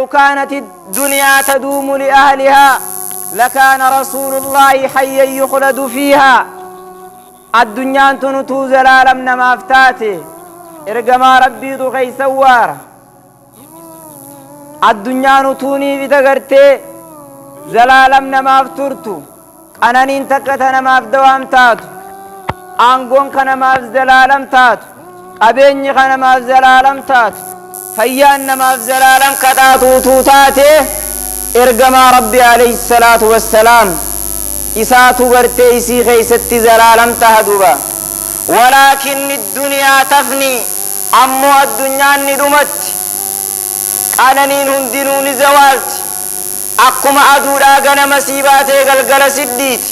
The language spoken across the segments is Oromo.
لو كانت الدنيا تدوم لأهلها لكان رسول الله حيا يخلد فيها. Addunyaan tun utuu zalaalam namaaf taate, ergamaa Rabbiitu keeysa waara. Addunyaan utuu niif ita gartee zalaalam namaaf turtu, qananiin takka ta namaaf dawaam taatu, aangoon ka namaaf zalaalam taatu, qabeenyi ka namaaf zalaalam taatu, fayyaan namaaf zalaalam ka taatu utuu taate, ergamaa Rabbi alayhi salaatu wassalaam isaatu gartee isii keeysatti zalaalam taha duba. Walaakinni duniyaa tafni, ammoo addunyaan ni dhumatti, qananiin hundinuu ni zawaalti. Akkuma aduudhaa ganama sii baatee galgala sidhiiti.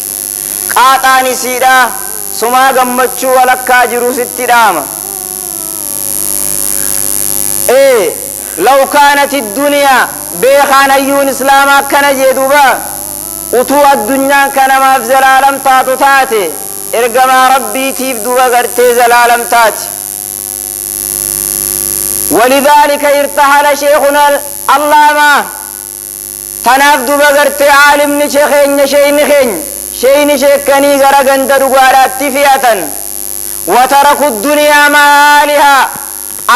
Qaaxaan isiidhaa sumaa gammachuu walakkaa jiru sitti dhaama. Ee, law kaanat duniyaa, beekaan hayyuun islaamaa akkana jee duba, utuu addunyaan ka namaaf zalaalam taatu taate, ergamaa Rabbiitiif duba gartee zalaalam taati. ولذلك ارتحل شيخنا العلامة، tanaaf duba gartee aalimni keenya, sheeyni keenya, sheeyni sheekanii gara ganda dhugaadhaatti fe'atan. وتركوا الدنيا مع أهلها,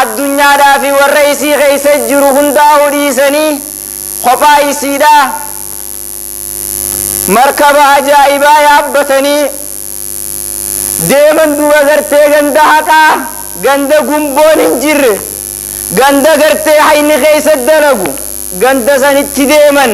addunyaadhaa fi warra isii keeysa jiru hundaa'u dhiisanii, kophaa isiidhaa markaba ajaa'ibaa yaabbatanii deeman duba gartee ganda haqaa, ganda gumboon hin jirre, ganda gartee hayni keeysa dalagu, ganda sanitti deeman.